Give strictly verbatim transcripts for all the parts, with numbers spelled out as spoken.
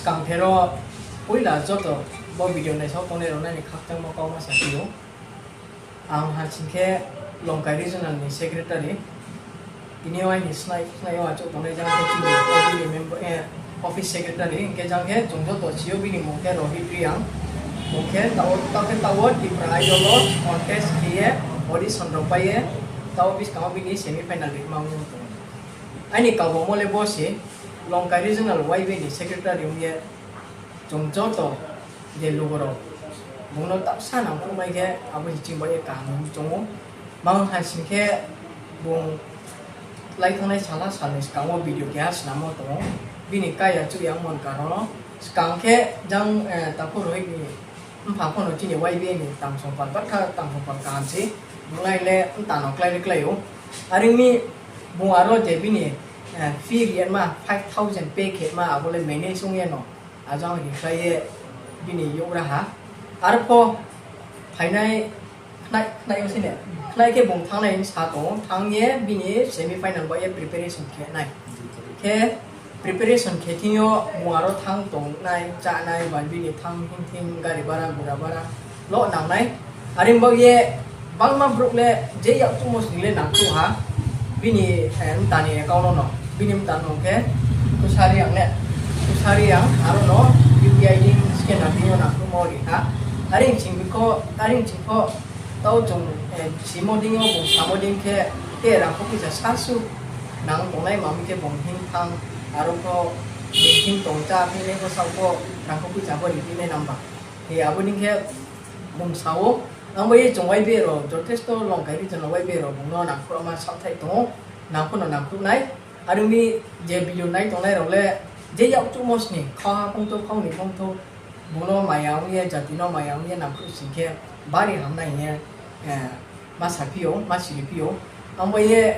Skang khe ro poila joto bo video naisao tongnai rao nai ni khakchangmo kauma sa phi ou. Ang ha sing khe Longkai Regional ni Secretary. Tini yo aini snai, snai yo achouh tongnai jang khe chini office ni member, eh, office secretary, hing khe jang khe chung joto si ou bini mung khe Rohit Reang. Bung khe tao, tao khe tao Tipra Idol wo contest khe ye, audition rao pai ye, tao buskang wo bini semi final ri ma ong tong ou. Aini kaubamo le bo se, Longkai Regional Y B A ni secretary ong ye, chung joto je lugo rao, bung no tabsa nangkhruh mai khe, abo se chini bai ye kaham ong tong ou. Mang ha sing khe bung lai thanngnai sala salni skang wo video keha snamo tong ou. Bini kaya chuh ya mon karon no. Skang khe jang, eh, takhu Rohit ni mpha pho no chini Y B A ni tangsongpal, batkha tangsongpal kaham se. Bung nai le mta no klái le klái ou. Are ong mi bung aro je bini, eh, fee ri ma, five thousand pay khe ma, abo le manage ong ye no. Ajang ri khlai ye bini youhra ha. Arpho phainai khnai, khnai yo sini. Khnai khe bung thanngnai sa tong ou, thanng ye bini semi final bai ye preparation khe nai. Khe preparation khe thing yo bung aro thanng tongnai, chánai, ba bini thanng hing thing, gari bara, gura bara, lo nang nai. Are ong baoh ye, bangma brouh le, je yakchuhmo sning le nangkhruh ha, bini, eh, mta ni account no, bini mta no khe, Kusari ang ne, Kusari ang, aro no, U P I dei scanner dei yo nangkhruhmo ri ha. Are ong sing kho, are ong sing kho, tao chung, eh, simo dei yo, bung samo dei khe, te rangkho poicha sasu nang tongnai ma mi khe bung hing thang, aro pho, bung hing tong chá, bini pho sao pho, rangkho poicha pho ri phi nai nang ba. He abo dei khe bung sa ou, ang bai ye chung Y B A rao, jothesto Longkai region rao Y B A rao bung no nangkhruh ma saohthaih tong ou, nang pho no nangkhruh nai. Are ong mi je video nai tongnai rao le, je yakchuhmo sning, khauha phongthou, khaunoi phongthou, bung no maya ong ye, jati no maya ong ye nangkhruh sing khe, bari ham nai hing ye, eh, ma sa phi ou, ma siri phi ou. Ang bai ye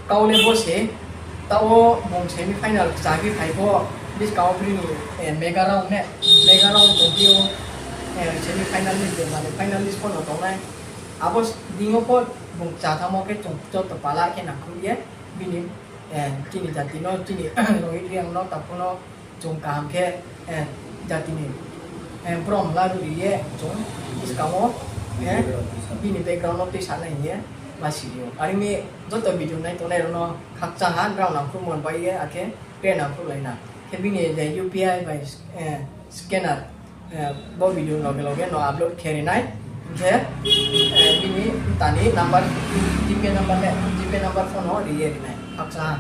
kau le bo se, tao bung semi final kchá phi phai pho, buskang wo bini, eh, mega round ne, mega round tong phi ou, eh, semi finalist, je mane finalist pho no tong nai. Abo dei yo pho bung kchá thanngmo khe chung joto pala khe nangkhruh ye, bini, eh, chini jati no, chini Rohit Reang no, takhu no, chung kaham khe, eh, jati ni, eh, brom laruh ri ye chung buskang wo, eh, bini background no tuisa nai hing ye ma siri ou. Are ong mi joto video nai tongnai rao no khakchang ha, nrao nangkhruhmo bai ye, akhe te nangkhruhlai na. Khe bini je U P I bai, eh, scanner, eh, bo video loge loge no upload khe ri nai. Hing khe, eh, bini mta ni number, G Pay number le, G Pay number phone no ri ye ri nai. Khakchang ha.